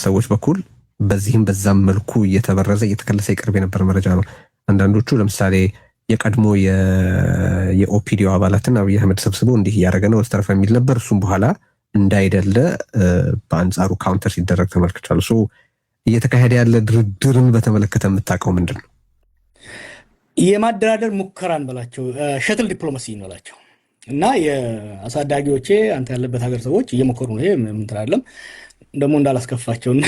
ሰዎች በኩል በዚህም በዛም መልኩ እየተበረዘ እየተከለሰ ይቀርብ የነበረ መረጃ ነው። አንዳንዶቹ ለምሳሌ የቀድሞ የኦፒዲኦ አባላትን አብይ አህመድ ሰብስቦ እንዲህ እያደረገ ነው ወዘተረፈ የሚል ነበር። እሱም በኋላ እንዳይደለ በአንጻሩ counter ሲደረግ ተመልክቻለሁ። እየተካሄደ ያለ ድርድርን በተመለከተ የምታውቀው ምንድን ነው? የማደራደር ሙከራ እንበላቸው፣ shuttle diplomacy እንበላቸው እና የአሳዳጊዎቼ አንተ ያለበት ሀገር ሰዎች እየሞከሩ ነው። ይሄ እንትን አይደለም ደግሞ እንዳላስከፋቸውና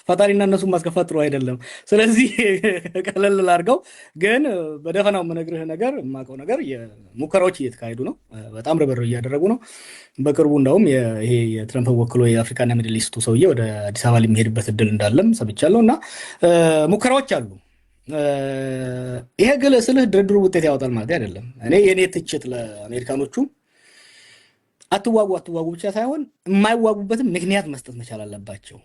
ፈጣሪና እነሱን ማስከፋት ጥሩ አይደለም። ስለዚህ ቀለል ላድርገው፣ ግን በደፈናው የምነግርህ ነገር የማውቀው ነገር ሙከራዎች እየተካሄዱ ነው። በጣም ርብርብ እያደረጉ ነው። በቅርቡ እንደውም ይሄ የትረምፕ ወክሎ የአፍሪካና Middle East ኡ ሰውዬ ወደ አዲስ አበባ የሚሄድበት እድል እንዳለም ሰምቻለሁ። እና ሙከራዎች አሉ። ይሄ ግል ስልህ ድርድሩ ውጤት ያወጣል ማለት አይደለም። እኔ የእኔ ትችት ለአሜሪካኖቹ አትዋጉ አትዋጉ ብቻ ሳይሆን የማይዋጉበትም ምክንያት መስጠት መቻል አለባቸው።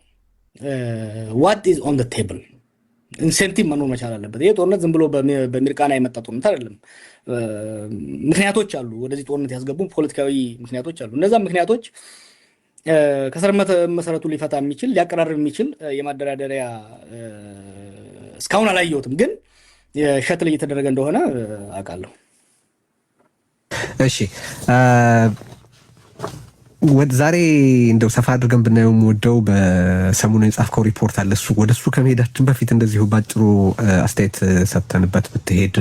What is on table incentive መኖር መቻል አለበት። ይሄ ጦርነት ዝም ብሎ በሚርቃና የመጣ ጦርነት አይደለም። ምክንያቶች አሉ፣ ወደዚህ ጦርነት ያስገቡ ፖለቲካዊ ምክንያቶች አሉ። እነዛ ምክንያቶች ከስር መሰረቱ ሊፈታ የሚችል ሊያቀራርብ የሚችል የማደራደሪያ እስካሁን አላየሁትም፣ ግን shuttle እየተደረገ እንደሆነ አውቃለሁ። እሺ፣ ዛሬ እንደው ሰፋ አድርገን ብናየው የምወደው በሰሞኑ የጻፍከው ሪፖርት አለ። እሱ ወደ እሱ ከመሄዳችን በፊት እንደዚሁ ባጭሩ አስተያየት ሰጥተንበት ብትሄድ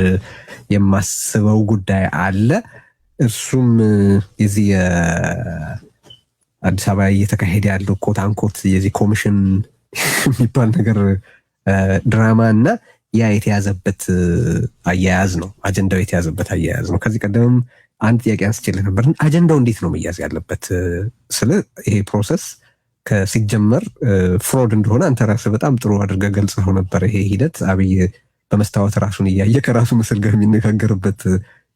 የማስበው ጉዳይ አለ። እርሱም የዚህ የአዲስ አበባ እየተካሄደ ያለው quote unquote የዚህ ኮሚሽን የሚባል ነገር ድራማ እና ያ የተያዘበት አያያዝ ነው። አጀንዳው የተያዘበት አያያዝ ነው። ከዚህ ቀደምም አንድ ጥያቄ አንስቼልህ ነበር። አጀንዳው እንዴት ነው መያዝ ያለበት? ስለ ይሄ process ሲጀመር fraud እንደሆነ አንተ ራስህ በጣም ጥሩ አድርገህ ገልጸኸው ነበር። ይሄ ሂደት አብይ በመስታወት ራሱን እያየ ከራሱ ምስል ጋር የሚነጋገርበት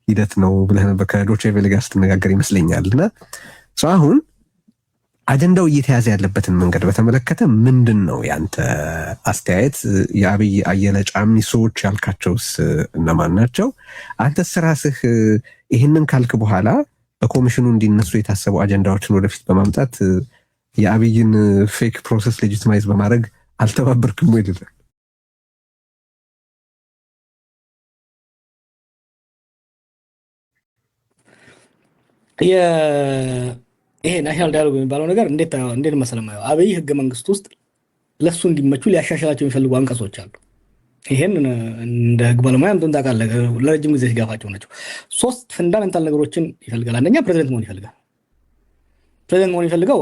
ሂደት ነው ብለህ ነበር ከዶቼ ቬለ ጋር ስትነጋገር ይመስለኛል። እና አሁን አጀንዳው እየተያዘ ያለበትን መንገድ በተመለከተ ምንድን ነው ያንተ አስተያየት? የአብይ አየለ ጫሚሶች ያልካቸውስ እነማን ናቸው? አንተስ ራስህ ይህንን ካልክ በኋላ በኮሚሽኑ እንዲነሱ የታሰቡ አጀንዳዎችን ወደፊት በማምጣት የአብይን fake process legitimize በማድረግ አልተባበርክም ወይ? ይሄ national dialogue የሚባለው ነገር እንዴት መሰለህ የማየው፣ አብይ ህገ መንግስት ውስጥ ለሱ እንዲመቹ ሊያሻሽላቸው የሚፈልጉ አንቀጾች አሉ። ይሄን እንደ ህግ ባለሙያ እንትን ታውቃለህ፣ ለረጅም ጊዜ ሲጋፋቸው ናቸው። ሶስት fundamental ነገሮችን ይፈልጋል። አንደኛ ፕሬዚደንት መሆን ይፈልጋል። ፕሬዚደንት መሆን ይፈልገው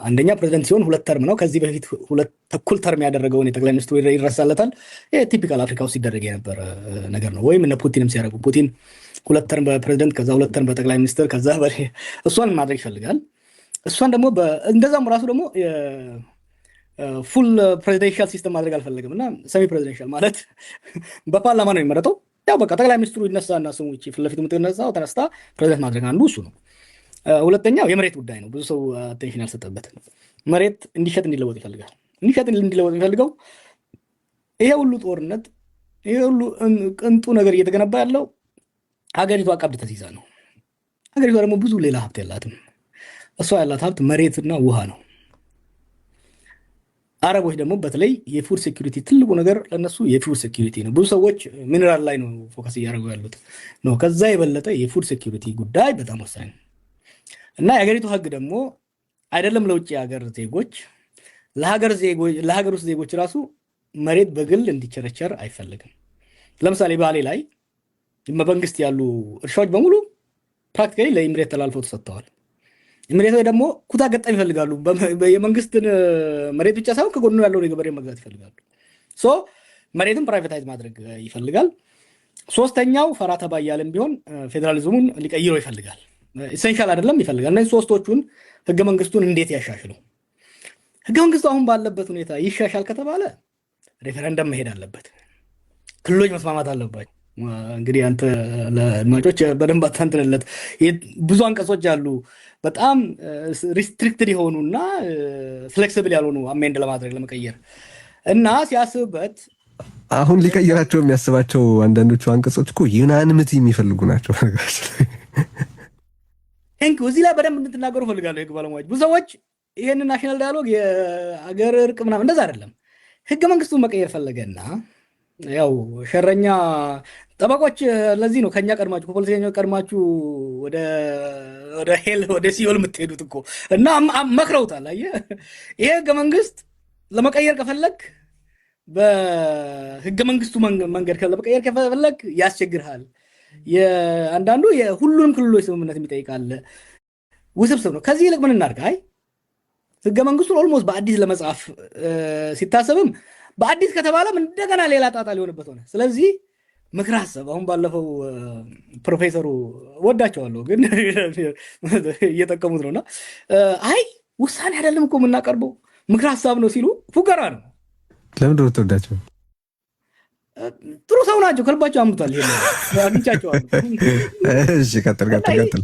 አንደኛ ፕሬዚደንት ሲሆን 2 term ነው። ከዚህ በፊት 2.5 term ያደረገውን የጠቅላይ ሚኒስትሩ ይረሳለታል። ይሄ typical አፍሪካ ውስጥ ሲደረግ የነበረ ነገር ነው። ወይም እነ ፑቲንም ሲያደርጉ ፑቲን 2 term በፕሬዚደንት ከዛ 2 term በጠቅላይ ሚኒስትር ከዛ እሷን ማድረግ ይፈልጋል። እሷን ደግሞ እንደዛም ራሱ ደግሞ full presidential system ማድረግ አልፈለግም እና semi presidential ማለት በፓርላማ ነው የሚመረጠው። ያው በቃ ጠቅላይ ሚኒስትሩ ይነሳና ስሙ ይቺ ፊት ለፊቱ የምትነሳው ተነስታ ፕሬዚደንት ማድረግ አንዱ እሱ ነው። ሁለተኛው የመሬት ጉዳይ ነው። ብዙ ሰው attention ያልሰጠበት መሬት እንዲሸጥ እንዲለወጥ ይፈልጋል። እንዲሸጥ እንዲለወጥ የሚፈልገው ይሄ ሁሉ ጦርነት ይሄ ሁሉ ቅንጡ ነገር እየተገነባ ያለው ሀገሪቷ ቀብድ ተሲዛ ነው። ሀገሪቷ ደግሞ ብዙ ሌላ ሀብት የላትም። እሷ ያላት ሀብት መሬትና ውሃ ነው። አረቦች ደግሞ በተለይ የ food security ትልቁ ነገር ለነሱ የ food security ነው። ብዙ ሰዎች ሚነራል ላይ ነው focus እያደረጉ ያሉት ነው። ከዛ የበለጠ የ food security ጉዳይ በጣም ወሳኝ ነው። እና የሀገሪቱ ህግ ደግሞ አይደለም ለውጭ ሀገር ዜጎች ለሀገር ውስጥ ዜጎች ራሱ መሬት በግል እንዲቸረቸር አይፈልግም። ለምሳሌ ባሌ ላይ በመንግስት ያሉ እርሻዎች በሙሉ practically ለኢሚሬት ተላልፈው ተሰጥተዋል። ኢሚሬቶች ደግሞ ኩታ ገጠም ይፈልጋሉ። የመንግስትን መሬት ብቻ ሳይሆን ከጎኑ ያለውን የገበሬ መግዛት ይፈልጋሉ። so መሬትን privatize ማድረግ ይፈልጋል። ሶስተኛው ፈራ ተባ እያለም ቢሆን ፌዴራሊዝሙን ሊቀይረው ይፈልጋል። essential አይደለም ይፈልጋል። እነዚህ ሶስቶቹን ህገ መንግስቱን እንዴት ያሻሽለው? ህገ መንግስቱ አሁን ባለበት ሁኔታ ይሻሻል ከተባለ ሬፈረንደም መሄድ አለበት። ክልሎች መስማማት አለባቸው። እንግዲህ አንተ ለአድማጮች በደንብ አታንትንለት። ብዙ አንቀጾች አሉ በጣም restricted የሆኑና flexible ያልሆኑ amend ለማድረግ ለመቀየር እና ሲያስብበት አሁን ሊቀይራቸው የሚያስባቸው አንዳንዶቹ አንቀጾች እኮ unanimity የሚፈልጉ ናቸው። thank you። እዚህ ላይ በደንብ እንድትናገሩ እፈልጋለሁ። የህግ ባለሙያዎች ብዙ ሰዎች ይሄንን national dialogue የአገር እርቅ ምናምን እንደዛ አይደለም። ህገ መንግስቱን መቀየር ፈለገና ያው ሸረኛ ጠበቆች ለዚህ ነው ከኛ ቀድማችሁ፣ ከፖለቲከኞች ቀድማችሁ ወደ hell፣ ወደ ሲኦል የምትሄዱት እኮ። እና መክረውታል። አየህ፣ ይሄ ህገ መንግስት ለመቀየር ከፈለግ፣ በህገ መንግስቱ መንገድ ለመቀየር ከፈለግ ያስቸግርሃል። አንዳንዱ የሁሉንም ክልሎች ስምምነት የሚጠይቅ አለ። ውስብስብ ነው። ከዚህ ይልቅ ምን እናድርግ? አይ፣ ህገ መንግስቱን almost በአዲስ ለመጻፍ ሲታሰብም በአዲስ ከተባለም እንደገና ሌላ ጣጣ ሊሆንበት ሆነ። ስለዚህ ምክር ሀሳብ አሁን ባለፈው ፕሮፌሰሩ ወዳቸዋለሁ፣ ግን እየጠቀሙት ነው እና አይ ውሳኔ አይደለም እኮ የምናቀርበው፣ ምክር ሀሳብ ነው ሲሉ ፉገራ ነው። ለምንድን ነው የምትወዳቸው? ጥሩ ሰው ናቸው። ከልባቸው አምቷል። ይሄ አግኝቻቸዋለሁ። እሺ፣ ቀጥል ቀጥል ቀጥል።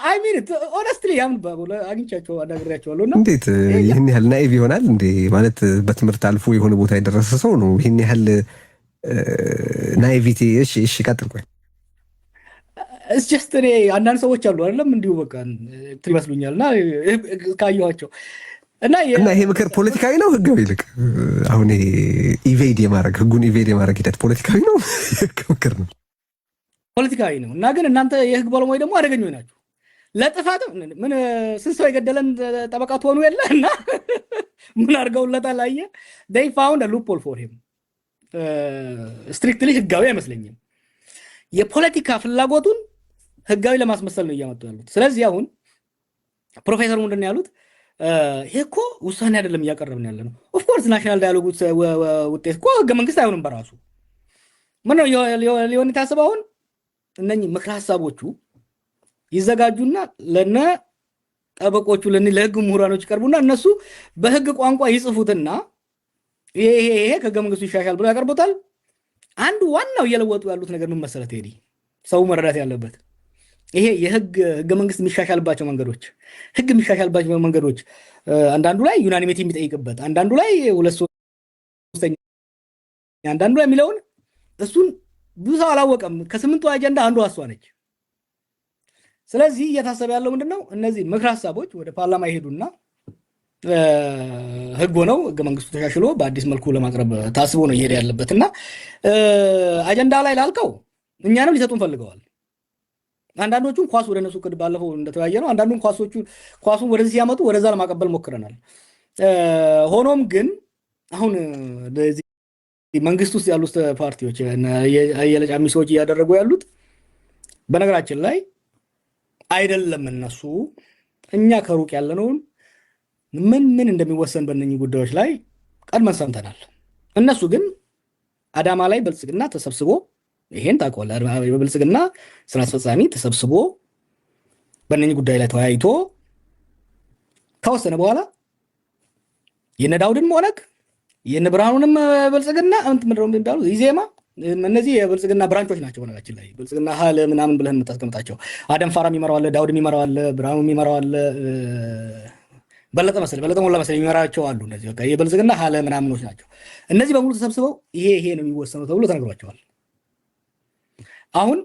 I mean, honestly ያምን አግኝቻቸው አናግሬያቸዋለሁ። እና እንዴት ይህን ያህል naive ይሆናል እንዴ? ማለት በትምህርት አልፎ የሆነ ቦታ የደረሰ ሰው ነው። ይህን ያህል naivety። እሺ እሺ፣ ቀጥል ቆይ። It's just እኔ አንዳንድ ሰዎች አሉ አይደለም፣ እንዲሁ በቃ እንትን ይመስሉኛል እና ካየኋቸው እና እና ይሄ ምክር ፖለቲካዊ ነው ህጋዊ? ይልቅ አሁን ይሄ evade የማድረግ፣ ህጉን evade የማድረግ ሂደት ፖለቲካዊ ነው የህግ ምክር ነው? ፖለቲካዊ ነው። እና ግን እናንተ የህግ ባለሙያ ደግሞ አደገኞች ናችሁ። ለጥፋትም ምን ስንት ሰው የገደለን ጠበቃ ትሆኑ የለ። እና ምን አድርገውለታል? አየህ፣ they found a loophole for him። Strictly ህጋዊ አይመስለኝም። የፖለቲካ ፍላጎቱን ህጋዊ ለማስመሰል ነው እያመጡ ያሉት። ስለዚህ አሁን ፕሮፌሰሩ ምንድን ነው ያሉት? ይሄ እኮ ውሳኔ አይደለም እያቀረብን ያለ ነው። Of course national dialogue ውጤት እኮ ህገ መንግስት አይሆንም በራሱ። ምን ነው ሊሆን የታሰበው? አሁን እነኚህ ምክረ ሀሳቦቹ ይዘጋጁና ለነ ጠበቆቹ፣ ለህግ ምሁራኖች ይቀርቡና እነሱ በህግ ቋንቋ ይጽፉትና ይሄ ይሄ ይሄ ከህገ መንግስቱ ይሻሻል ብሎ ያቀርቡታል። አንዱ ዋናው እየለወጡ ያሉት ነገር ምን መሰለህ ቴዲ፣ ሰው መረዳት ያለበት ይሄ የህግ ህገ መንግስት የሚሻሻልባቸው መንገዶች፣ ህግ የሚሻሻልባቸው መንገዶች አንዳንዱ ላይ unanimity የሚጠይቅበት፣ አንዳንዱ ላይ ሁለት ሶስተኛ፣ አንዳንዱ ላይ የሚለውን እሱን ብዙ ሰው አላወቀም። ከስምንቱ አጀንዳ አንዱ እሷ ነች። ስለዚህ እየታሰበ ያለው ምንድን ነው? እነዚህ ምክር ሀሳቦች ወደ ፓርላማ ይሄዱና ህግ ሆነው ህገ መንግስቱ ተሻሽሎ በአዲስ መልኩ ለማቅረብ ታስቦ ነው እየሄደ ያለበት። እና አጀንዳ ላይ ላልከው እኛንም ሊሰጡን ፈልገዋል። አንዳንዶቹን ኳስ ወደ እነሱ ቅድ ባለፈው እንደተወያየ ነው። አንዳንዱን ኳሶቹ ኳሱን ወደዚህ ሲያመጡ ወደዛ ለማቀበል ሞክረናል። ሆኖም ግን አሁን መንግስት ውስጥ ያሉት ፓርቲዎች አየለ ጫሚሶች እያደረጉ ያሉት በነገራችን ላይ አይደለም፣ እነሱ እኛ ከሩቅ ያለነውን ምን ምን እንደሚወሰን በእነኚህ ጉዳዮች ላይ ቀድመን ሰምተናል። እነሱ ግን አዳማ ላይ ብልጽግና ተሰብስቦ፣ ይሄን ታውቀዋለህ፣ በብልጽግና ስራ አስፈጻሚ ተሰብስቦ በእነኚህ ጉዳይ ላይ ተወያይቶ ከወሰነ በኋላ የነ ዳውድን ኦነግ፣ የነ ብርሃኑንም ብልጽግና፣ እንትን ምንድን ነው የሚባሉት፣ ኢዜማ፣ እነዚህ የብልጽግና branch ኦች ናቸው። በነገራችን ላይ ብልጽግና ሀል ምናምን ብለህ የምታስቀምጣቸው አደም ፋራ የሚመራው አለ፣ ዳውድ የሚመራው አለ፣ ብርሃኑ የሚመራው አለ፣ በለጠ መሰለኝ፣ በለጠ ሞላ መሰለኝ የሚመራቸው አሉ። እነዚህ በቃ የብልጽግና ሀለ ምናምኖች ናቸው። እነዚህ በሙሉ ተሰብስበው ይሄ ይሄ ነው የሚወሰነው ተብሎ ተነግሯቸዋል። አሁን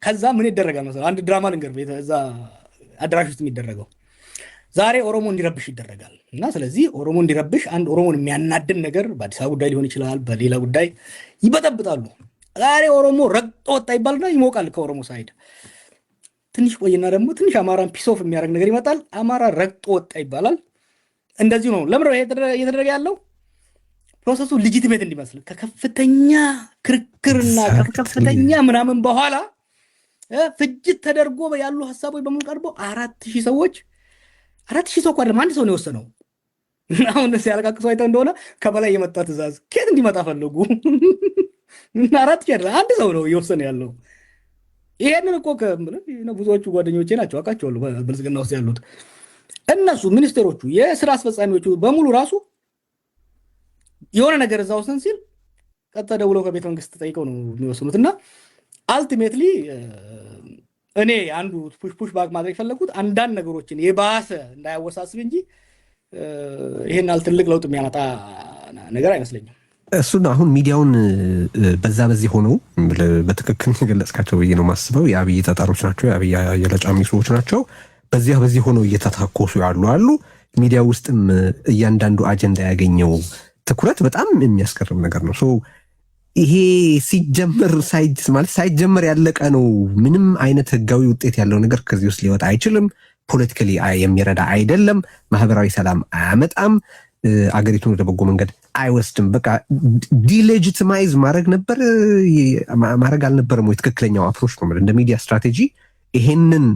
ከዛ ምን ይደረጋል መሰለህ? አንድ ድራማ ልንገርህ። እዛ አዳራሽ ውስጥ የሚደረገው ዛሬ ኦሮሞ እንዲረብሽ ይደረጋል። እና ስለዚህ ኦሮሞ እንዲረብሽ አንድ ኦሮሞን የሚያናድድ ነገር በአዲስ አበባ ጉዳይ ሊሆን ይችላል፣ በሌላ ጉዳይ ይበጠብጣሉ። ዛሬ ኦሮሞ ረግጦ ወጣ ይባልና ይሞቃል ከኦሮሞ side። ትንሽ ቆይና ደግሞ ትንሽ አማራን piss off የሚያደርግ ነገር ይመጣል። አማራ ረግጦ ወጣ ይባላል። እንደዚሁ ነው። ለምንድን ነው እየተደረገ ያለው? Process ኡ legitimate እንዲመስል ከከፍተኛ ክርክርና ከከፍተኛ ምናምን በኋላ ፍጅት ተደርጎ ያሉ ሀሳቦች በሙሉ ቀርቦ 4,000 ሰዎች፣ 4,000 ሰው እኮ አይደለም፣ አንድ ሰው ነው የወሰነው። አሁን ሲያለቃቅሱ አይተህ እንደሆነ ከበላይ የመጣ ትእዛዝ ከየት እንዲመጣ ፈለጉ? 4,000 አይደለም፣ አንድ ሰው ነው እየወሰነ ያለው። ይሄንን እኮ ብዙዎቹ ጓደኞቼ ናቸው፣ አውቃቸዋለሁ። ብልጽግና ውስጥ ያሉት እነሱ ሚኒስቴሮቹ፣ የስራ አስፈጻሚዎቹ በሙሉ ራሱ የሆነ ነገር እዛ ውስን ሲል ቀጥታ ደውለው ከቤተ መንግስት ጠይቀው ነው የሚወስኑት። እና ultimately እኔ አንዱ push back ማድረግ የፈለጉት አንዳንድ ነገሮችን የባሰ እንዳያወሳስብ እንጂ ይሄን ያህል ትልቅ ለውጥ የሚያመጣ ነገር አይመስለኝም። እሱን አሁን ሚዲያውን በዛ በዚህ ሆነው በትክክል የገለጽካቸው ብዬ ነው የማስበው። የአብይ ጠጠሮች ናቸው፣ የአብይ የለጫሚ ሰዎች ናቸው። በዚያ በዚህ ሆነው እየተታኮሱ ያሉ አሉ። ሚዲያ ውስጥም እያንዳንዱ አጀንዳ ያገኘው ትኩረት በጣም የሚያስገርም ነገር ነው። So ይሄ ሲጀመር ማለት ሳይጀመር ያለቀ ነው። ምንም አይነት ህጋዊ ውጤት ያለው ነገር ከዚህ ውስጥ ሊወጣ አይችልም። Politically የሚረዳ አይደለም። ማህበራዊ ሰላም አያመጣም። አገሪቱን ወደ በጎ መንገድ አይወስድም። በቃ delegitimize ማድረግ ነበር ማድረግ አልነበረም ወይ ትክክለኛው approach ነው? እንደ ሚዲያ ስትራቴጂ ይሄንን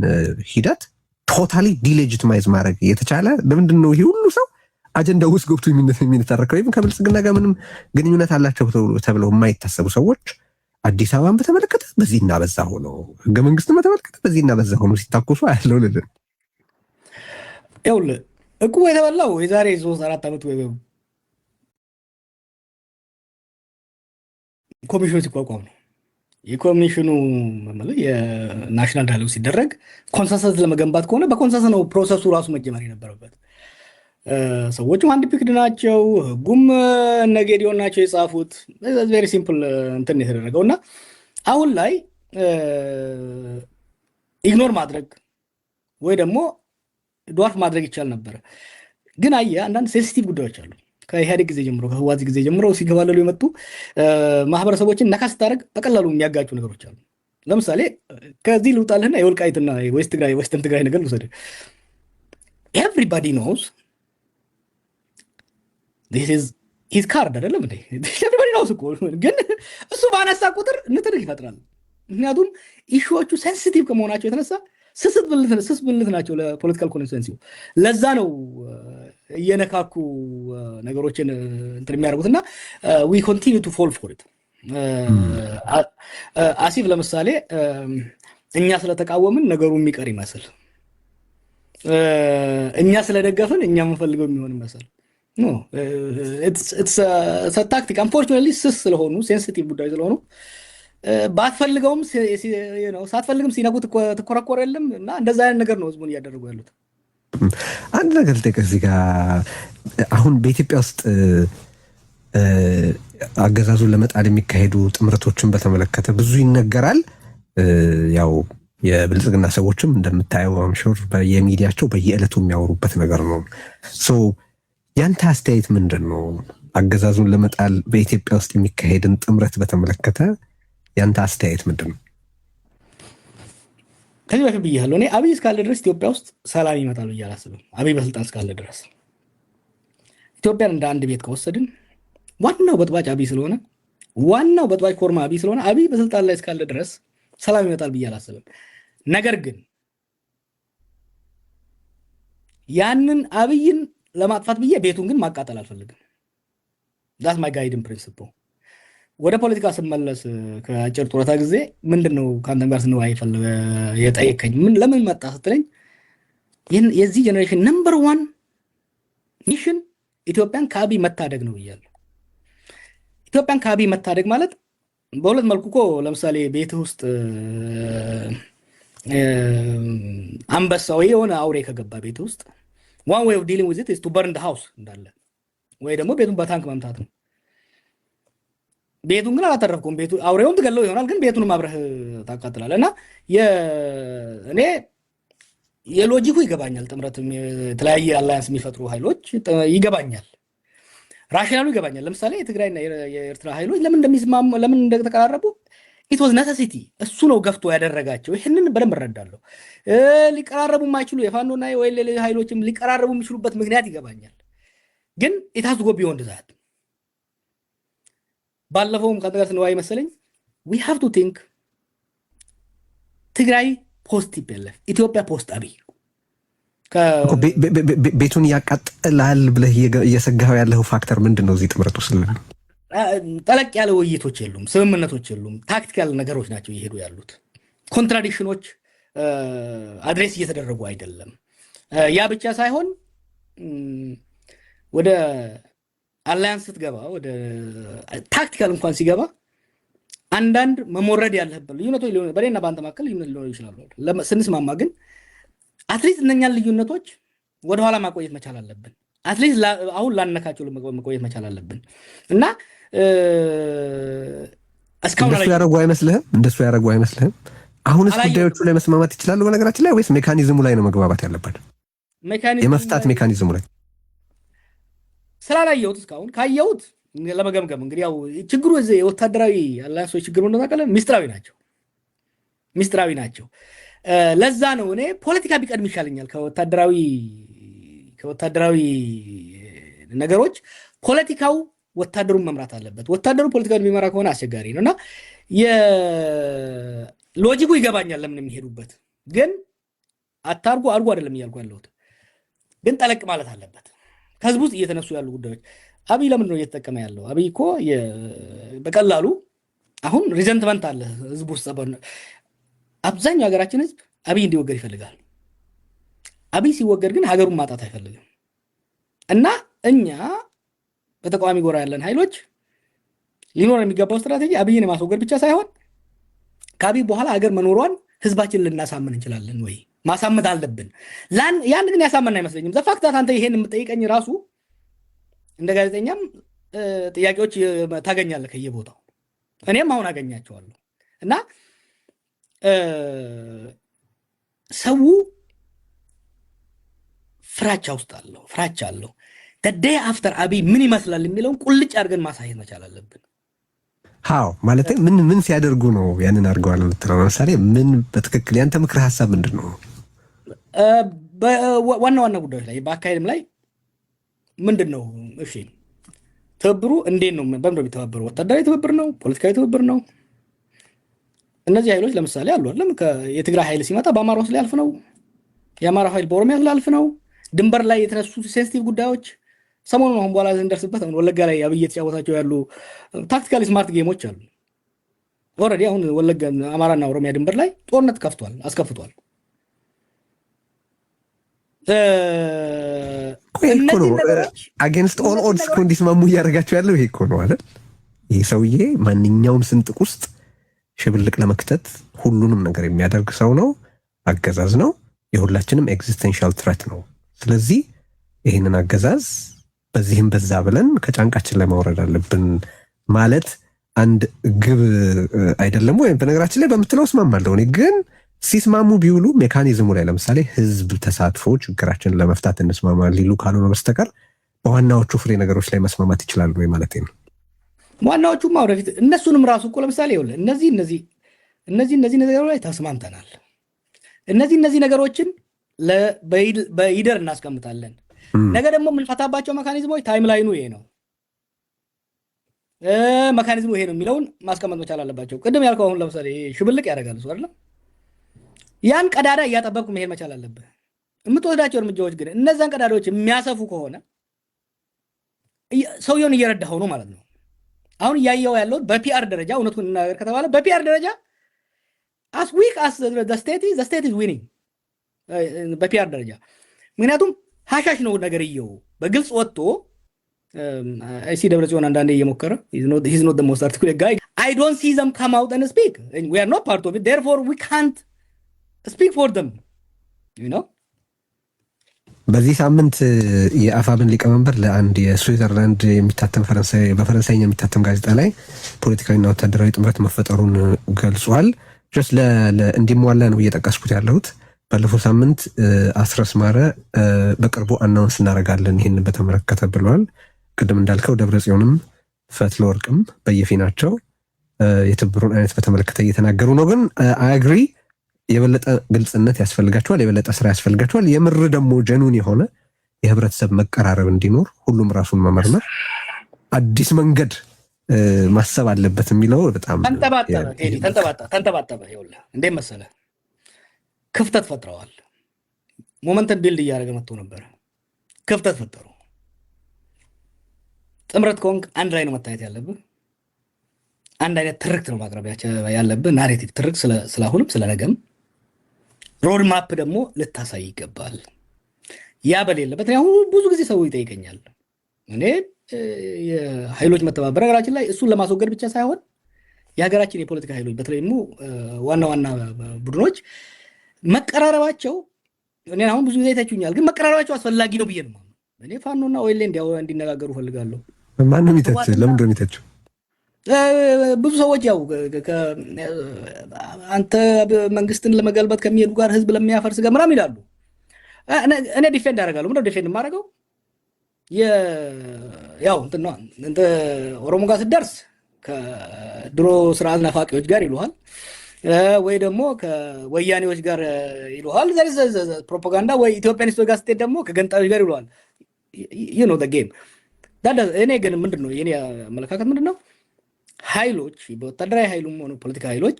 ሂደት totally delegitimize ማድረግ የተቻለ ለምንድን ነው? ይሄ ሁሉ ሰው አጀንዳ ውስጥ ገብቶ የሚነታረከው ወይም ከብልጽግና ጋር ምንም ግንኙነት አላቸው ተብለው የማይታሰቡ ሰዎች አዲስ አበባን በተመለከተ በዚህና በዛ ሆኖ፣ ህገ መንግስትን በተመለከተ በዚህና በዛ ሆኖ ሲታኮሱ አያለው ልልን። ይኸውልህ፣ እቁቡ የተበላው የዛሬ 3-4 ዓመት ኮሚሽኑ ሲቋቋም ነው። የኮሚሽኑ የ national dialogue ሲደረግ consensus ለመገንባት ከሆነ በ consensus ነው process ኡ ራሱ መጀመር የነበረበት። ሰዎቹም hand picked ናቸው። ህጉም እነ ጌዲዮን ናቸው የጻፉት። Very simple እንትን የተደረገው እና አሁን ላይ ignore ማድረግ ወይ ደግሞ dwarf ማድረግ ይቻል ነበረ። ግን አየህ፣ አንዳንድ sensitive ጉዳዮች አሉ። ከኢህአዴግ ጊዜ ጀምሮ፣ ከህወሓት ጊዜ ጀምሮ ሲገባለሉ የመጡ፣ ማህበረሰቦችን ነካ ስታደርግ በቀላሉ የሚያጋጩ ነገሮች አሉ። ለምሳሌ ከዚህ ልውጣልህና የወልቃይትና West ትግራይ፣ Western ትግራይ ነገር ልውሰድ። Everybody knows his card አይደለም እንዴ? Everybody knows እኮ፣ ግን እሱ ባነሳ ቁጥር ንትርክ ይፈጥራል። ምክንያቱም issue ዎቹ sensitive ከመሆናቸው የተነሳ ስስ ብልት ናቸው ለ political constituency። ለዛ ነው እየነካኩ ነገሮችን እንትን የሚያደርጉት እና we continue to fall for it as if ለምሳሌ እኛ ስለተቃወምን ነገሩ የሚቀር ይመስል፣ እኛ ስለደገፍን እኛ የምንፈልገው የሚሆን ይመስል። Tactic unfortunately ስስ ስለሆኑ፣ sensitive ጉዳይ ስለሆኑ፣ ባትፈልገውም ሳትፈልግም ሲነኩ ትኮረኮር የለም እና እንደዛ አይነት ነገር ነው ህዝቡን እያደረጉ ያሉት። አንድ ነገር ልጠይቅህ እዚህ ጋር። አሁን በኢትዮጵያ ውስጥ አገዛዙን ለመጣል የሚካሄዱ ጥምረቶችን በተመለከተ ብዙ ይነገራል። ያው የብልጽግና ሰዎችም እንደምታየው I'm sure በየሚዲያቸው በየዕለቱ የሚያወሩበት ነገር ነው። So ያንተ አስተያየት ምንድን ነው? አገዛዙን ለመጣል በኢትዮጵያ ውስጥ የሚካሄድን ጥምረት በተመለከተ ያንተ አስተያየት ምንድን ነው? ከዚህ በፊት ብያለሁ። እኔ አብይ እስካለ ድረስ ኢትዮጵያ ውስጥ ሰላም ይመጣል ብዬ አላስብም። አብይ በስልጣን እስካለ ድረስ፣ ኢትዮጵያን እንደ አንድ ቤት ከወሰድን ዋናው በጥባጭ አብይ ስለሆነ፣ ዋናው በጥባጭ ኮርማ አብይ ስለሆነ፣ አብይ በስልጣን ላይ እስካለ ድረስ ሰላም ይመጣል ብዬ አላስብም። ነገር ግን ያንን አብይን ለማጥፋት ብዬ ቤቱን ግን ማቃጠል አልፈልግም። That's my guiding principle። ወደ ፖለቲካ ስመለስ ከአጭር ጡረታ ጊዜ ምንድን ነው ከአንተም ጋር ስንወያይ የጠየከኝ ምን ለምን መጣ ስትለኝ የዚህ generation number one mission ኢትዮጵያን ከአብይ መታደግ ነው ብያለሁ። ኢትዮጵያን ከአብይ መታደግ ማለት በሁለት መልኩ እኮ፣ ለምሳሌ ቤትህ ውስጥ አንበሳ ወይ የሆነ አውሬ ከገባ ቤት ውስጥ one way of dealing with it is to burn the house እንዳለ ወይ ደግሞ ቤቱን በታንክ መምታት ነው። ቤቱን ግን አላተረፍኩም። ቤቱ አውሬውን ትገለው ይሆናል፣ ግን ቤቱንም አብረህ ታቃጥላለህ። እና እኔ የ logic ኡ ይገባኛል። ጥምረት፣ የተለያየ alliance የሚፈጥሩ ኃይሎች ይገባኛል። Rationale ኡ ይገባኛል። ለምሳሌ የትግራይና የኤርትራ ኃይሎች ለምን እንደሚስማሙ፣ ለምን እንደተቀራረቡ it was necessity፣ እሱ ነው ገፍቶ ያደረጋቸው። ይህንን በደንብ እረዳለሁ። ሊቀራረቡ የማይችሉ የፋኖና ወይ ሌሎች ኃይሎችም ሊቀራረቡ የሚችሉበት ምክንያት ይገባኛል። ግን it has to go beyond that። ባለፈውም ከአንተ ጋር ስንወያይ መሰለኝ we have to think ትግራይ post TPLF፣ ኢትዮጵያ post አብይ። ቤቱን ያቃጥላል ብለህ እየሰጋኸው ያለው factor ምንድን ነው? እዚህ ጥምረት ውስጥ ጠለቅ ያለ ውይይቶች የሉም፣ ስምምነቶች የሉም። Tactical ነገሮች ናቸው እየሄዱ ያሉት። Contradiction ኖች address እየተደረጉ አይደለም። ያ ብቻ ሳይሆን ወደ alliance ስትገባ፣ ወደ tactical እንኳን ሲገባ፣ አንዳንድ መሞረድ ያለበት ልዩነቶች ሊሆኑ፣ በእኔና በአንተ መካከል ልዩነት ሊኖሩ ይችላሉ። ስንስማማ ግን at least እነኛን ልዩነቶች ወደኋላ ማቆየት መቻል አለብን። At least አሁን ላነካቸው መቆየት መቻል አለብን እና እስካሁን እንደሱ ያደረጉ አይመስልህም? እንደሱ ያደረጉ አይመስልህም? አሁንስ ጉዳዮቹ ላይ መስማማት ይችላሉ በነገራችን ላይ፣ ወይስ mechanism ኡ ላይ ነው መግባባት ያለባቸው? mechanism የመፍታት mechanism ኡ ላይ። ስላላየሁት እስካሁን፣ ካየሁት ለመገምገም እንግዲህ ያው ችግሩ እዚህ የወታደራዊ alliance ኦች ችግሩ እንደሆነ ታውቃለህ፣ ሚስጥራዊ ናቸው፣ ሚስጥራዊ ናቸው። ለዛ ነው እኔ ፖለቲካ ቢቀድም ይሻለኛል ከወታደራዊ ነገሮች። ፖለቲካው ወታደሩን መምራት አለበት። ወታደሩ ፖለቲካውን የሚመራ ከሆነ አስቸጋሪ ነው። እና logic ኡ ይገባኛል ለምን የሚሄዱበት፣ ግን አታርጉ አድርጉ አይደለም እያልኩ ያለሁት፣ ግን ጠለቅ ማለት አለበት። ከህዝብ ውስጥ እየተነሱ ያሉ ጉዳዮች አብይ ለምንድን ነው እየተጠቀመ ያለው? አብይ እኮ በቀላሉ አሁን resentment አለ ህዝብ ውስጥ። አብዛኛው ሀገራችን ህዝብ አብይ እንዲወገድ ይፈልጋል። አብይ ሲወገድ ግን ሀገሩን ማጣት አይፈልግም። እና እኛ በተቃዋሚ ጎራ ያለን ኃይሎች ሊኖር የሚገባው ስትራቴጂ አብይን የማስወገድ ብቻ ሳይሆን ከአብይ በኋላ ሀገር መኖሯን ህዝባችን ልናሳምን እንችላለን ወይ? ማሳመን አለብን። ያን ግን ያሳመን አይመስለኝም። The fact that አንተ ይሄን የምጠይቀኝ ራሱ እንደ ጋዜጠኛም ጥያቄዎች ታገኛለህ ከየቦታው፣ እኔም አሁን አገኛቸዋለሁ። እና ሰው ፍራቻ ውስጥ አለው፣ ፍራቻ አለው። The day after አብይ ምን ይመስላል የሚለውን ቁልጭ አድርገን ማሳየት መቻል አለብን። How ማለት ምን ምን ሲያደርጉ ነው ያንን አድርገዋል የምትለው? ለምሳሌ ምን በትክክል ያንተ ምክረ ሀሳብ ምንድን ነው? ዋና ዋና ጉዳዮች ላይ፣ በአካሄድም ላይ ምንድን ነው? እሺ፣ ትብብሩ እንዴት ነው? በምንድን ነው የሚተባበሩ? ወታደራዊ ትብብር ነው? ፖለቲካዊ ትብብር ነው? እነዚህ ኃይሎች ለምሳሌ አሉ አይደለም? የትግራይ ኃይል ሲመጣ በአማራ ውስጥ ሊያልፍ ነው። የአማራ ኃይል በኦሮሚያ ሊያልፍ ነው። ድንበር ላይ የተነሱ sensitive ጉዳዮች ሰሞኑን፣ አሁን በኋላ እንደርስበት፣ አሁን ወለጋ ላይ አብይ እየተጫወታቸው ያሉ tactically smart game ኦች አሉ። Already አሁን ወለጋ አማራና ኦሮሚያ ድንበር ላይ ጦርነት ከፍቷል፣ አስከፍቷል። እኮ ነው against all odds እኮ እንዲስማሙ እያደረጋቸው ያለው ይሄ እኮ ነው አይደል? ይህ ሰውዬ ማንኛውም ስንጥቅ ውስጥ ሽብልቅ ለመክተት ሁሉንም ነገር የሚያደርግ ሰው ነው፣ አገዛዝ ነው፣ የሁላችንም existential threat ነው። ስለዚህ ይህንን አገዛዝ በዚህም በዛ ብለን ከጫንቃችን ላይ ማውረድ አለብን ማለት አንድ ግብ አይደለም ወይም? በነገራችን ላይ በምትለው እስማማለሁ እኔ። ግን ሲስማሙ ቢውሉ mechanism ኡ ላይ ለምሳሌ ህዝብ ተሳትፎ ችግራችንን ለመፍታት እንስማማ ሊሉ ካልሆነ በስተቀር በዋናዎቹ ፍሬ ነገሮች ላይ መስማማት ይችላሉ ወይ ማለት ነው። ዋናዎቹማ ወደፊት እነሱንም ራሱ እኮ ለምሳሌ ይኸውልህ እነዚህ እነዚህ ነገሮች ላይ ተስማምተናል። እነዚህ ነገሮችን በይደር እናስቀምጣለን። ነገ ደግሞ የምንፈታባቸው mechanism ኦች timeline ኑ ይሄ ነው፣ mechanism ኡ ይሄ ነው የሚለውን ማስቀመጥ መቻል አለባቸው። ቅድም ያልከው አሁን ለምሳሌ ሽብልቅ ያደርጋል እሱ አይደለም። ያን ቀዳዳ እያጠበብክ መሄድ መቻል አለብህ። የምትወስዳቸው እርምጃዎች ግን እነዛን ቀዳዳዎች የሚያሰፉ ከሆነ ሰውየውን እየረዳኸው ነው ማለት ነው። አሁን እያየው ያለው በ PR ደረጃ፣ እውነቱን እንናገር ከተባለ በ PR ደረጃ as weak as the state is, the state is winning በ PR ደረጃ። ምክንያቱም ሀሻሽ ነው ነገርየው በግልጽ ወጥቶ I see ደብረ ጽዮን አንዳንዴ እየሞከረ፣ ሂዝ ኖት ሞስት አርቲኩሌት ጋይ። አይ ዶንት ሲ ዘም ካም አውት ኤንድ ስፒክ። ዊ አር ኖት ፓርት ኦፍ ኢት፣ ዴርፎር ዊ ካንት ስፒክ ፎር ዘም ዩ ኖ። በዚህ ሳምንት የአፋብን ሊቀመንበር ለአንድ የስዊዘርላንድ የሚታተም በፈረንሳይኛ የሚታተም ጋዜጣ ላይ ፖለቲካዊና ወታደራዊ ጥምረት መፈጠሩን ገልጿል። Just እንዲሟላ ነው እየጠቀስኩት ያለሁት። ባለፈው ሳምንት አስረስ ማረ በቅርቡ announce እናደርጋለን ይህንን በተመለከተ ብለዋል። ቅድም እንዳልከው ደብረ ጽዮንም ፈትለወርቅም በየፊናቸው የትብብሩን አይነት በተመለከተ እየተናገሩ ነው። ግን I agree፣ የበለጠ ግልጽነት ያስፈልጋቸዋል፣ የበለጠ ስራ ያስፈልጋቸዋል። የምር ደግሞ genuine የሆነ የህብረተሰብ መቀራረብ እንዲኖር ሁሉም ራሱን መመርመር፣ አዲስ መንገድ ማሰብ አለበት የሚለው በጣም ተንጠባጠበ፣ ቴዲ፣ ተንጠባጠበ። ይኸውልህ እንዴት መሰለህ፣ ክፍተት ፈጥረዋል። Momentum build እያደረገ መጥቶ ነበረ። ክፍተት ፈጠሩ። ጥምረት ከሆንክ አንድ ላይ ነው መታየት ያለብህ። አንድ አይነት ትርክት ነው ማቅረብ ያለብህ፣ narrative ትርክት ስለ አሁንም ስለ ነገም። Road map ደግሞ ልታሳይ ይገባል። ያ በሌለበት አሁን ብዙ ጊዜ ሰው ይጠይቀኛል። እኔ የኃይሎች መተባበር ሀገራችን ላይ እሱን ለማስወገድ ብቻ ሳይሆን የሀገራችን የፖለቲካ ኃይሎች በተለይ ደግሞ ዋና ዋና ቡድኖች መቀራረባቸው፣ እኔ አሁን ብዙ ጊዜ ይተቹኛል፣ ግን መቀራረባቸው አስፈላጊ ነው ብዬ ነው። እኔ ፋኖና ኦኤልኤ እንዲነጋገሩ ፈልጋለሁ። ማነው የሚተች? ለምንድን ነው የሚተችው? ብዙ ሰዎች ያው አንተ መንግስትን ለመገልበጥ ከሚሄዱ ጋር፣ ህዝብ ለሚያፈርስ ጋር ምናምን ይላሉ። እኔ defend አደርጋለሁ። ምንድነው defend የማደርገው? ያው እንትን ነው፣ እንትን ኦሮሞ ጋር ስትደርስ ከድሮ ስርዓት ናፋቂዎች ጋር ይሉሃል፣ ወይ ደግሞ ከወያኔዎች ጋር ይሉሃል። ፕሮፓጋንዳ ወይ ኢትዮጵያኒስቶች ጋር ስትሄድ ደግሞ ከገንጣዮች ጋር ይሉሃል። You know the game። እኔ ግን ምንድን ነው የኔ አመለካከት ምንድን ነው? ኃይሎች፣ በወታደራዊ ኃይሉም ሆነ ፖለቲካ ኃይሎች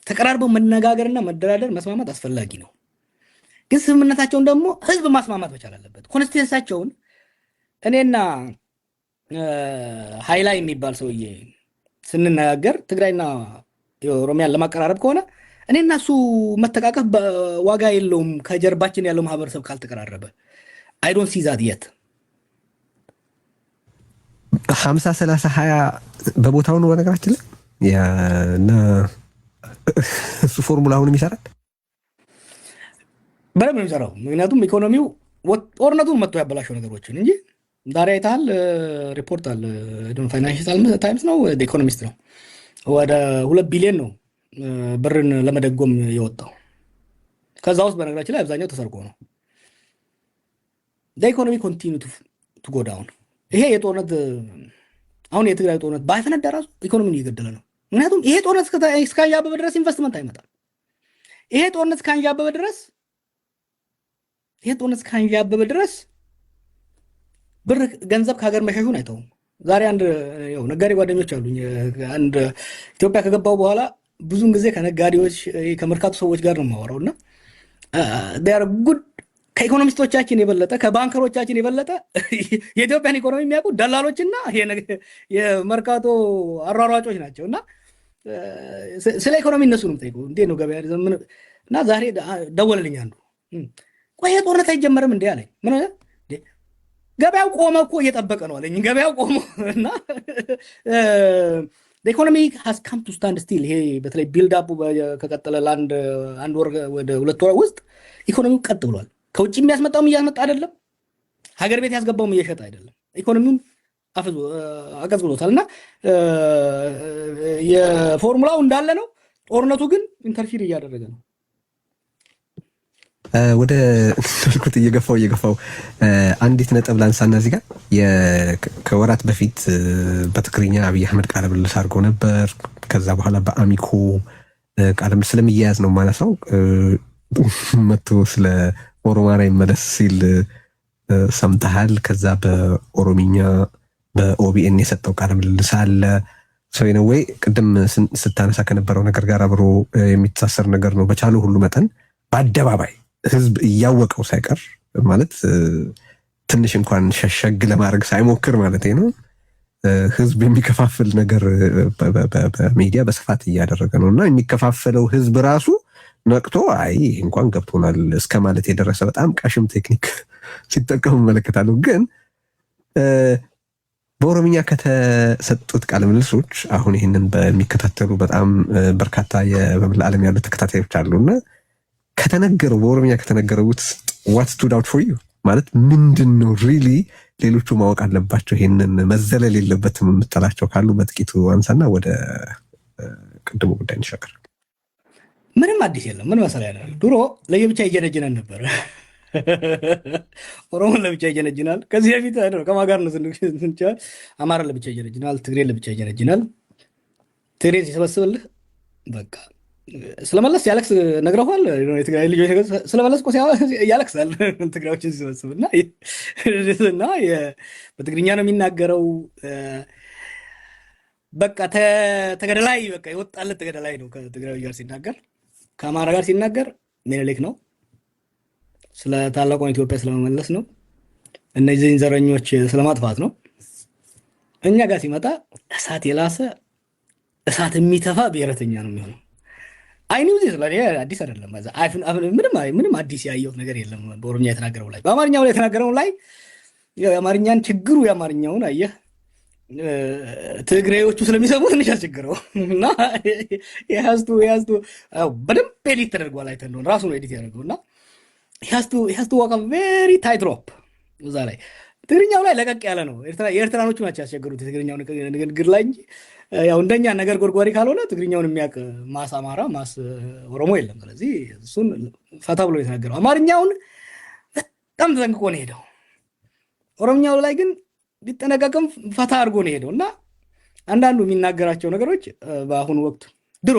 ተቀራርበው መነጋገርና መደራደር፣ መስማማት አስፈላጊ ነው። ግን ስምምነታቸውን ደግሞ ህዝብ ማስማማት መቻል አለበት። Constituency ኣቸውን እኔና ሀይላይ የሚባል ሰውዬ ስንነጋገር ትግራይና ኦሮሚያን ለማቀራረብ ከሆነ እኔና እሱ መተቃቀፍ ዋጋ የለውም ከጀርባችን ያለው ማህበረሰብ ካልተቀራረበ። I don't see that yet። 50-30-20 በቦታው ነው በነገራችን ላይ፣ እና እሱ ፎርሙላ አሁንም ይሰራል። በደንብ ነው የሚሰራው። ምክንያቱም ኢኮኖሚው ጦርነቱን መጥቶ ያበላሸው ነገሮችን እንጂ ዛሬ አይተሃል፣ ሪፖርት አለ፣ Financial Times ነው Economist ነው፣ ወደ 2 ቢሊዮን ነው ብርን ለመደጎም የወጣው። ከዛ ውስጥ በነገራችን ላይ አብዛኛው ተሰርቆ ነው። Economy continue to go down። ይሄ የጦርነት፣ አሁን የትግራይ ጦርነት ባይፈነዳ ራሱ ኢኮኖሚን እየገደለ ነው። ምክንያቱም ይሄ ጦርነት እስካንዣበበ ድረስ ኢንቨስትመንት አይመጣም። ይሄ ጦርነት እስካንዣበበ ድረስ ብር ገንዘብ ከሀገር መሸሹን አይተውም። ዛሬ አንድ ያው ነጋዴ ጓደኞች አሉኝ። አንድ ኢትዮጵያ ከገባው በኋላ ብዙን ጊዜ ከነጋዴዎች፣ ከመርካቶ ሰዎች ጋር ነው የማወራው እና good ከኢኮኖሚስቶቻችን የበለጠ፣ ከ banker ኦቻችን የበለጠ የኢትዮጵያን ኢኮኖሚ የሚያውቁ ደላሎችና የመርካቶ አሯሯጮች ናቸው። እና ስለ ኢኮኖሚ እነሱ ነው የምጠይቀው። እንዴት ነው ገበያ? እና ዛሬ ደወለልኝ አንዱ። ቆይ ጦርነት አይጀመርም እንዴ አለኝ። ምን ገበያው ቆመ እኮ፣ እየጠበቀ ነው አለኝ። ገበያው ቆመ እና economy has come to stand still። ይሄ በተለይ build up ኡ ከቀጠለ ለአንድ አንድ ወር ወደ 2 ወር ውስጥ ኢኮኖሚው ቀጥ ብሏል። ከውጭ የሚያስመጣውም እያስመጣ አይደለም፣ ሀገር ቤት ያስገባውም እየሸጠ አይደለም። ኢኮኖሚውን አቀዝቅዞታል እና የፎርሙላው እንዳለ ነው። ጦርነቱ ግን interfere እያደረገ ነው። ወደ ስልኩት እየገፋው እየገፋው አንዲት ነጥብ ላንሳና እዚህ ጋር ከወራት በፊት በትግርኛ አብይ አህመድ ቃለ ምልልስ አድርጎ ነበር። ከዛ በኋላ በአሚኮ ቃለ ምልልስ ስለሚያያዝ ነው ማነሳው፣ መጥቶ ስለ ኦሮማራ ይመለስ ሲል ሰምተሃል። ከዛ በኦሮሚኛ በ OBN የሰጠው ቃለ ምልልስ አለ። So anyway ቅድም ስታነሳ ከነበረው ነገር ጋር አብሮ የሚተሳሰር ነገር ነው። በቻሉ ሁሉ መጠን በአደባባይ ህዝብ እያወቀው ሳይቀር፣ ማለት ትንሽ እንኳን ሸሸግ ለማድረግ ሳይሞክር ማለት ነው፣ ህዝብ የሚከፋፍል ነገር በሚዲያ በስፋት እያደረገ ነው እና የሚከፋፈለው ህዝብ ራሱ ነቅቶ አይ ይህ እንኳን ገብቶናል እስከ ማለት የደረሰ በጣም ቀሽም ቴክኒክ ሲጠቀሙ እመለከታለሁ። ግን በኦሮምኛ ከተሰጡት ቃለ ምልልሶች አሁን ይህንን በሚከታተሉ በጣም በርካታ በመላ ዓለም ያሉ ተከታታዮች አሉ እና ከተነገረው፣ በኦሮምኛ ከተነገረው ውስጥ what stood out for you፣ ማለት ምንድን ነው really ሌሎቹ ማወቅ አለባቸው፣ ይሄንን መዘለል የለበትም የምትላቸው ካሉ በጥቂቱ አንሳና ወደ ቅድሙ ጉዳይ እንሻገር። ምንም አዲስ የለም። ምን መሰለህ፣ ያለ ድሮ ለየብቻ ይጀነጅነን ነበር። ኦሮሞን ለብቻ ይጀነጅናል። ከዚህ በፊት ከማን ጋር ነው ስንቻል፣ አማራን ለብቻ ይጀነጅናል፣ ትግሬን ለብቻ ይጀነጅናል። ትግሬን ሲሰበስብልህ በቃ ስለመለስ ያለቅስ ነግረዋል። የትግራይ ልጆች ስለመለስ እኮ ያለቅሳል ትግራዮችን ሲሰበስብ እና በትግርኛ ነው የሚናገረው። በቃ ተገደላይ፣ በቃ የወጣለት ተገደላይ ነው ከትግራዊ ጋር ሲናገር። ከአማራ ጋር ሲናገር ምኒልክ ነው። ስለ ታላቋን ኢትዮጵያ ስለመመለስ ነው። እነዚህን ዘረኞች ስለማጥፋት ነው። እኛ ጋር ሲመጣ እሳት የላሰ እሳት የሚተፋ ብሔረተኛ ነው የሚሆነው። I knew this፣ ለእኔ አዲስ አይደለም። ምንም አዲስ ያየሁት ነገር የለም። በኦሮምኛ የተናገረው ላይ፣ በአማርኛው ላይ የተናገረው ላይ የአማርኛን ችግሩ የአማርኛውን አየህ ትግሬዎቹ ስለሚሰሙ ትንሽ አስቸግረው እና he has to በደንብ edit ተደርጓል። አይተህ እንደሆነ ራሱ ነው edit ያደርገው እና he has to walk very tight rope እዛ ላይ። ትግርኛው ላይ ለቀቅ ያለ ነው። የኤርትራኖቹ ናቸው ያስቸገሩት የትግርኛው ንግግር ላይ እንጂ ያው እንደኛ ነገር ጎርጓሪ ካልሆነ ትግርኛውን የሚያውቅ mass አማራ፣ mass ኦሮሞ የለም። ስለዚህ እሱን ፈታ ብሎ የተናገረው አማርኛውን በጣም ተጠንቅቆ ነው የሄደው። ኦሮምኛው ላይ ግን ቢጠነቀቅም ፈታ አድርጎ ነው የሄደው። እና አንዳንዱ የሚናገራቸው ነገሮች በአሁኑ ወቅት፣ ድሮ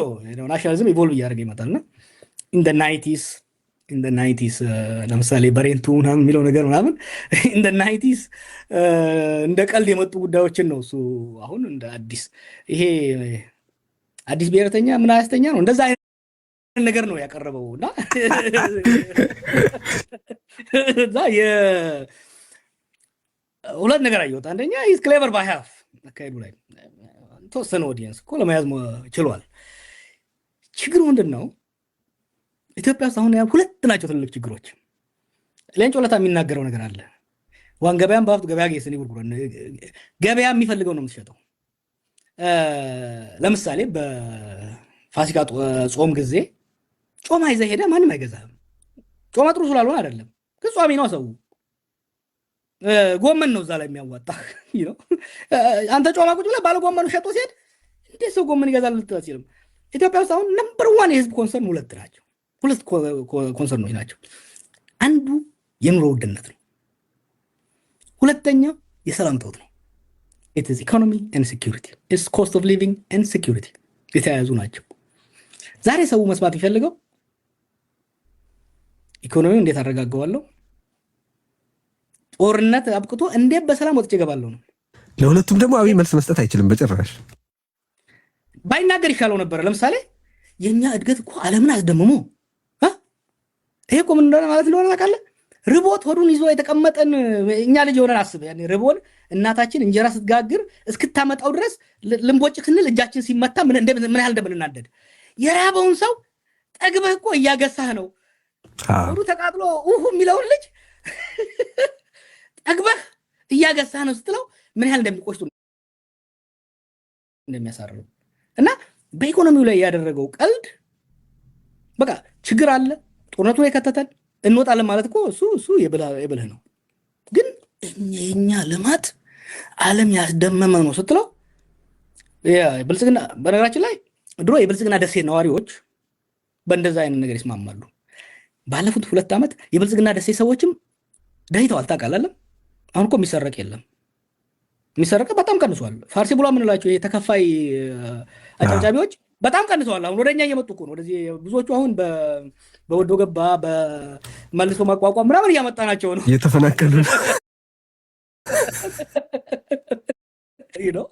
nationalism evolve እያደረገ ይመጣል እና in the 90s ለምሳሌ በሬንቱ ምናምን የሚለው ነገር ምናምን in the 90s እንደ ቀልድ የመጡ ጉዳዮችን ነው እሱ አሁን እንደ አዲስ፣ ይሄ አዲስ ብሔረተኛ ምን አያስተኛ ነው፣ እንደዛ አይነት ነገር ነው ያቀረበው። እና እዛ ሁለት ነገር አየሁት። አንደኛ he's clever by half፣ አካሄዱ ላይ ተወሰነ audience እኮ ለመያዝ ችሏል። ችግሩ ምንድን ነው? ኢትዮጵያ ውስጥ አሁን ሁለት ናቸው ትልልቅ ችግሮች። ሌንጮ ለታ የሚናገረው ነገር አለ። Waan gabaan baaftu gabaa geessanii gurguran፣ ገበያ የሚፈልገው ነው የምትሸጠው። ለምሳሌ በፋሲካ ጾም ጊዜ ጮማ ይዘህ ሄደህ ማንም አይገዛህም። ጮማ ጥሩ ስላልሆነ አይደለም፣ ግን ጿሚ ነው ሰው። ጎመን ነው እዛ ላይ የሚያዋጣ። አንተ ጮማ ቁጭ ብለህ ባለ ጎመኑ ሸጦ ሲሄድ እንዴት ሰው ጎመን ይገዛል ልትል አትችልም። ኢትዮጵያ ውስጥ አሁን number one የህዝብ concern ሁለት ናቸው። ሁለት concern ኦች ናቸው። አንዱ የኑሮ ውድነት ነው። ሁለተኛው የሰላም እጦት ነው። It's economy and security፣ it's cost of living and security፣ የተያያዙ ናቸው። ዛሬ ሰው መስማት የሚፈልገው ኢኮኖሚው እንዴት አረጋገዋለሁ፣ ጦርነት አብቅቶ እንዴት በሰላም ወጥቼ እገባለሁ ነው። ለሁለቱም ደግሞ አብይ መልስ መስጠት አይችልም በጭራሽ። ባይናገር ይሻለው ነበረ። ለምሳሌ የእኛ እድገት እኮ ዓለምን አስደምሞ፣ ይሄ እኮ ምን እንደሆነ ማለት እንደሆነ ታውቃለህ? ርቦት ሆዱን ይዞ የተቀመጠን፣ እኛ ልጅ የሆነን አስብ። ያኔ ርቦን እናታችን እንጀራ ስትጋግር እስክታመጣው ድረስ ልንቦጭቅ ስንል እጃችን ሲመታ ምን ያህል እንደምንናደድ፣ የራበውን ሰው ጠግበህ እኮ እያገሳህ ነው። ሆዱ ተቃጥሎ ውሁ የሚለውን ልጅ ጠግበህ እያገሳህ ነው ስትለው ምን ያህል እንደሚቆጭቱ እንደሚያሳርሩ። እና በኢኮኖሚው ላይ ያደረገው ቀልድ በቃ ችግር አለ፣ ጦርነቱን የከተተን እንወጣለን ማለት እኮ እሱ የብልህ ነው። ግን የኛ ልማት ዓለም ያስደመመ ነው ስትለው ብልጽግና፣ በነገራችን ላይ ድሮ የብልጽግና ደሴ ነዋሪዎች በእንደዛ አይነት ነገር ይስማማሉ። ባለፉት 2 ዓመት የብልጽግና ደሴ ሰዎችም ደህይተዋል። ታውቃለህ? አሁን እኮ የሚሰረቅ የለም። የሚሰረቅ በጣም ቀንሷል። ፋርሲ ብሎ የምንላቸው የተከፋይ አጨብጫቢዎች በጣም ቀንሰዋል። አሁን ወደኛ እየመጡ እኮ ነው። ወደዚህ ብዙዎቹ አሁን በወዶ ገባ በመልሶ ማቋቋም ምናምን እያመጣናቸው ነው። እየተፈናቀሉ ነው።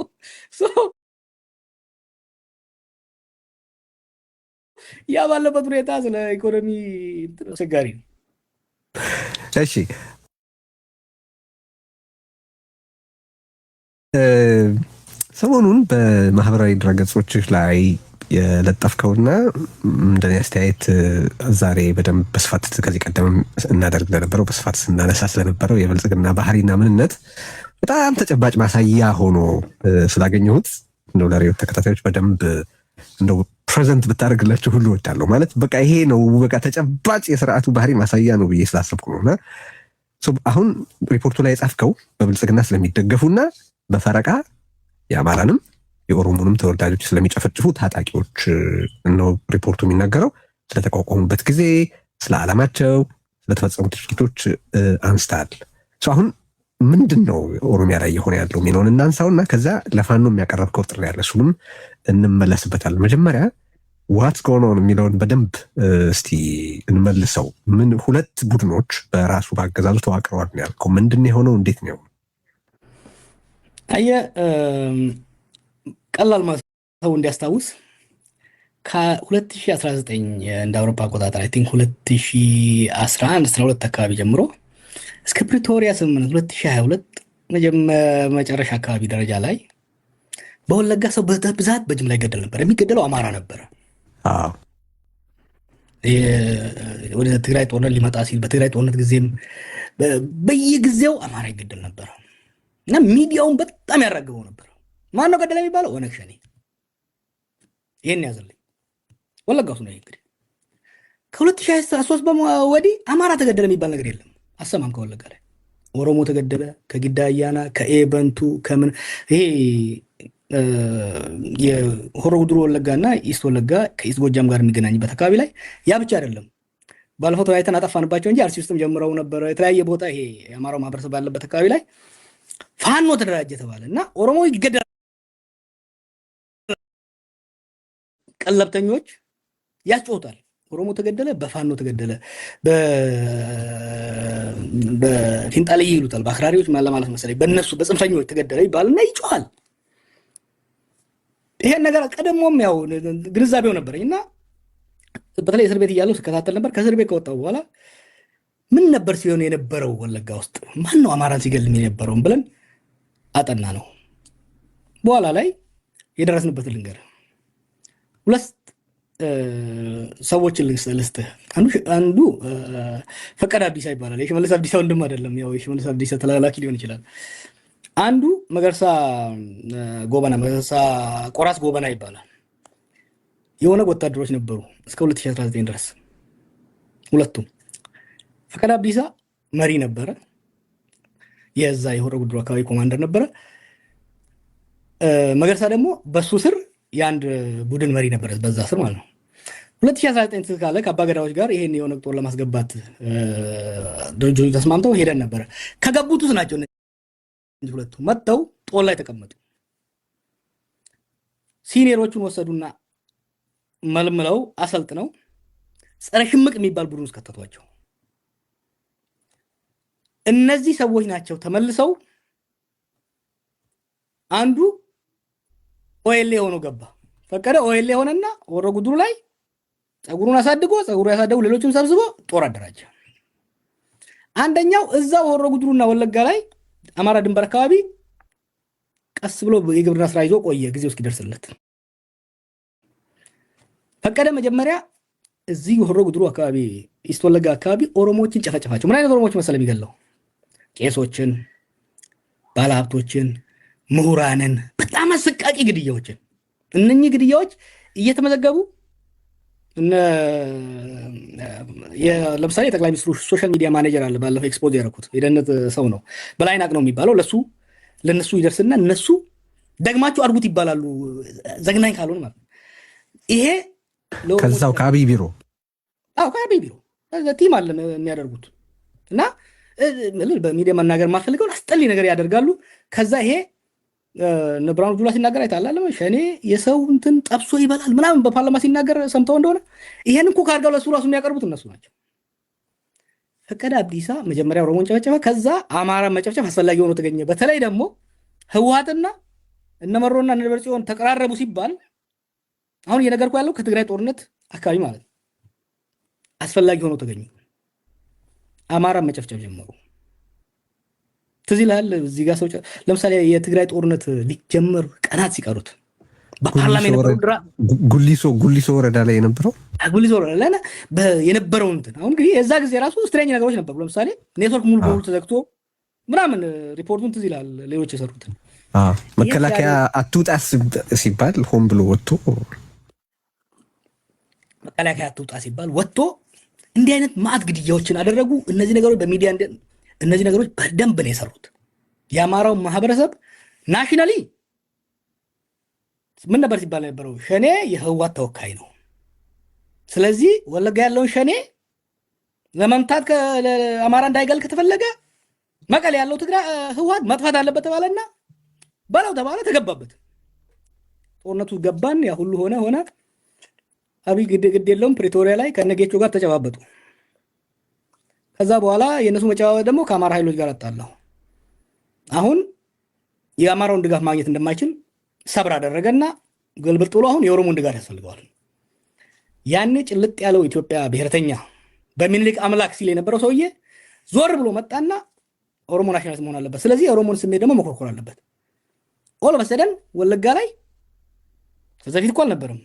ያ ባለበት ሁኔታ ስለ ኢኮኖሚ አስቸጋሪ ነው። እሺ፣ ሰሞኑን በማህበራዊ ድረገጾች ላይ የለጠፍከውና እንደኔ አስተያየት ዛሬ በደንብ በስፋት ከዚህ ቀደም እናደርግ ለነበረው በስፋት ስናነሳ ስለነበረው የብልጽግና ባህሪና ምንነት በጣም ተጨባጭ ማሳያ ሆኖ ስላገኘሁት እንደው ለሬዮት ተከታታዮች በደንብ እንደው present ብታደርግላቸው ሁሉ እወዳለሁ። ማለት በቃ ይሄ ነው፣ በቃ ተጨባጭ የስርዓቱ ባህሪ ማሳያ ነው ብዬ ስላሰብኩ ነው። እና አሁን ሪፖርቱ ላይ የጻፍከው በብልጽግና ስለሚደገፉና በፈረቃ የአማራንም የኦሮሞንም ተወላጆች ስለሚጨፈጭፉ ታጣቂዎች ነው ሪፖርቱ የሚናገረው። ስለተቋቋሙበት ጊዜ፣ ስለ ዓላማቸው፣ ስለተፈጸሙ ድርጊቶች አንስተሃል። አሁን ምንድን ነው ኦሮሚያ ላይ የሆነ ያለው የሚለውን እናንሳውና ከዛ ለፋኖ የሚያቀረብከው ጥሪ ያለ እሱንም እንመለስበታለን። መጀመሪያ what's going on የሚለውን በደንብ እስቲ እንመልሰው። ምን ሁለት ቡድኖች በራሱ በአገዛዙ ተዋቅረዋል ነው ያልከው። ምንድን ነው የሆነው? እንዴት ነው? አየህ፣ ቀላል ሰው እንዲያስታውስ ከ2019 እንደ አውሮፓ አቆጣጠር I think 2011 12 አካባቢ ጀምሮ እስከ ፕሪቶሪያ ስምምነት 2022 መጨረሻ አካባቢ ደረጃ ላይ በወለጋ ሰው በብዛት በጅምላ ይገደል ነበር። የሚገደለው አማራ ነበረ። ወደ ትግራይ ጦርነት ሊመጣ ሲል በትግራይ ጦርነት ጊዜም በየጊዜው አማራ ይገደል ነበር እና ሚዲያውን በጣም ያራግበው ነበር። ማን ነው ገደለ የሚባለው? ኦነግ ሸኔ። ይሄን ያዘልኝ ወለጋ ውስጥ ነው። እንግዲህ ከ2023 ወዲህ አማራ ተገደለ የሚባል ነገር የለም። አሰማም ከወለጋ ላይ። ኦሮሞ ተገደለ፣ ከጊዳ አያና፣ ከኤበንቱ፣ ከምን ይሄ የሆሮ ጉዱሩ ወለጋ እና East ወለጋ ከ East ጎጃም ጋር የሚገናኝበት አካባቢ ላይ። ያ ብቻ አይደለም። ባለፈው ተወያይተን አጠፋንባቸው እንጂ አርሲ ውስጥም ጀምረው ነበረ። የተለያየ ቦታ ይሄ የአማራው ማህበረሰብ ባለበት አካባቢ ላይ ፋኖ ተደራጀ ተባለ እና ኦሮሞ ይገደላል። ቀለብተኞች ያስጮሁታል። ኦሮሞ ተገደለ፣ በፋኖ ተገደለ፣ በፊንጣልይ ይሉታል፣ በአክራሪዎች ለማለት መሰለኝ፣ በእነሱ በጽንፈኞች ተገደለ ይባልና ይጮሃል። ይሄን ነገር ቀደሞም ያው ግንዛቤው ነበረኝ እና በተለይ እስር ቤት እያለሁ ስከታተል ነበር። ከእስር ቤት ከወጣሁ በኋላ ምን ነበር ሲሆን የነበረው ወለጋ ውስጥ፣ ማን ነው አማራን ሲገልም የነበረውን ብለን አጠና ነው። በኋላ ላይ የደረስንበትን ልንገር። ሁለት ሰዎችን ልስጥህ። አንዱ ፈቀደ አብዲሳ ይባላል። የሽመልስ አብዲሳ ወንድም አይደለም። ያው የሽመልስ አብዲሳ ተላላኪ ሊሆን ይችላል። አንዱ መገርሳ ጎበና፣ መገርሳ ቆራስ ጎበና ይባላል። የኦነግ ወታደሮች ነበሩ እስከ 2019 ድረስ ሁለቱም። ፈቀደ አብዲሳ መሪ ነበረ። የዛ የሆሮ ጉድሩ አካባቢ commander ነበረ። መገርሳ ደግሞ በሱ ስር የአንድ ቡድን መሪ ነበረ፣ በዛ ስር ማለት ነው። 2019 ትዝ ካለ ከአባገዳዎች ጋር ይሄን የኦነግ ጦር ለማስገባት ድርጅቶቹ ተስማምተው ሄደን ነበረ። ከገቡት ውስጥ ናቸው እነዚህ ሁለቱ። መጥተው ጦር ላይ ተቀመጡ። Senior ኦቹን ወሰዱና መልምለው አሰልጥነው ጸረ ሽምቅ የሚባል ቡድን ውስጥ ከተቷቸው። እነዚህ ሰዎች ናቸው ተመልሰው አንዱ OLA ሆኖ ገባ። ፈቀደ OLA ሆነና ሆሮ ጉድሩ ላይ ጸጉሩን አሳድጎ ጸጉሩ ያሳደጉ ሌሎችን ሰብስቦ ጦር አደራጀ። አንደኛው እዛው ሆሮ ጉድሩና ወለጋ ላይ አማራ ድንበር አካባቢ ቀስ ብሎ የግብርና ስራ ይዞ ቆየ ጊዜው እስኪደርስለት። ፈቀደ መጀመሪያ እዚህ ሆሮ ጉድሩ አካባቢ East ወለጋ አካባቢ ኦሮሞዎችን ጨፈጨፋቸው። ምን አይነት ኦሮሞዎች መሰለ የሚገለው? ቄሶችን፣ ባለሀብቶችን፣ ምሁራንን፣ በጣም አሰቃቂ ግድያዎችን። እነኚህ ግድያዎች እየተመዘገቡ ለምሳሌ የጠቅላይ ሚኒስትሩ social media manager አለ፣ ባለፈው expose ያደረኩት የደህንነት ሰው ነው፣ በላይ ናቅ ነው የሚባለው። ለሱ ለነሱ ይደርስና እነሱ ደግማችሁ አድርጉት ይባላሉ፣ ዘግናኝ ካልሆነ ማለት ነው። ይሄ ከዛው ከአብይ ቢሮ፣ አዎ ከአብይ ቢሮ team አለ የሚያደርጉት እና በሚዲያ መናገር የማልፈልገውን አስጠሊ ነገር ያደርጋሉ። ከዛ ይሄ ብርሃኑ ጁላ ሲናገር አይተሃል። ሸኔ የሰው እንትን ጠብሶ ይበላል ምናምን በፓርላማ ሲናገር ሰምተው እንደሆነ ይሄን cook አድርገው ለሱ ራሱ የሚያቀርቡት እነሱ ናቸው። ፈቀደ አብዲሳ መጀመሪያ ኦሮሞን ጨፈጨፈ። ከዛ አማራ መጨፍጨፍ አስፈላጊ ሆኖ ተገኘ። በተለይ ደግሞ ህወሓትና እነ መሮና እነ ደብረጽዮን ተቀራረቡ ሲባል፣ አሁን እየነገርኩ ያለው ከትግራይ ጦርነት አካባቢ ማለት ነው፣ አስፈላጊ ሆኖ ተገኘ። አማራ መጨፍጨፍ ጀመሩ። ትዝ ይልሃል። እዚህ ጋር ሰው ለምሳሌ የትግራይ ጦርነት ሊጀመር ቀናት ሲቀሩት በፓርላማ የነበረው ጉሊሶ ወረዳ ላይ የነበረው ጉሊሶ ወረዳ ላይ የነበረው እንትን አሁን እንግዲህ የዛ ጊዜ ራሱ strange ነገሮች ነበሩ። ለምሳሌ ኔትወርክ ሙሉ በሙሉ ተዘግቶ ምናምን ሪፖርቱን ትዝ ይልሃል፣ ሌሎች የሰሩትን። መከላከያ አትውጣ ሲባል ሆን ብሎ ወጥቶ መከላከያ አትውጣ ሲባል ወጥቶ እንዲህ አይነት ማዕት ግድያዎችን አደረጉ። እነዚህ ነገሮች በሚዲያ እነዚህ ነገሮች በደንብ ነው የሰሩት። የአማራው ማህበረሰብ nationally ምን ነበር ሲባል የነበረው? ሸኔ የህወሓት ተወካይ ነው። ስለዚህ ወለጋ ያለውን ሸኔ ለመምታት፣ አማራ እንዳይገል ከተፈለገ መቀሌ ያለው ትግራይ ህወሓት መጥፋት አለበት ተባለና በለው ተባለ፣ ተገባበት። ጦርነቱ ገባን፣ ያ ሁሉ ሆነ ሆነ። አብይ ግድ ግድ የለውም፣ ፕሪቶሪያ ላይ ከነጌቾ ጋር ተጨባበጡ። ከዛ በኋላ የእነሱ መጨባበጥ ደግሞ ከአማራ ኃይሎች ጋር አጣላው። አሁን የአማራውን ድጋፍ ማግኘት እንደማይችል ሰብር አደረገና ገልብጥ ብሎ አሁን የኦሮሞን ድጋፍ ያስፈልገዋል። ያኔ ጭልጥ ያለው ኢትዮጵያ ብሔርተኛ በሚኒሊክ አምላክ ሲል የነበረው ሰውዬ ዞር ብሎ መጣና ኦሮሞ nationalist መሆን አለበት። ስለዚህ የኦሮሞን ስሜት ደግሞ መኮርኮር አለበት። All of a sudden ወለጋ ላይ ከዛ በፊት እኮ አልነበረም።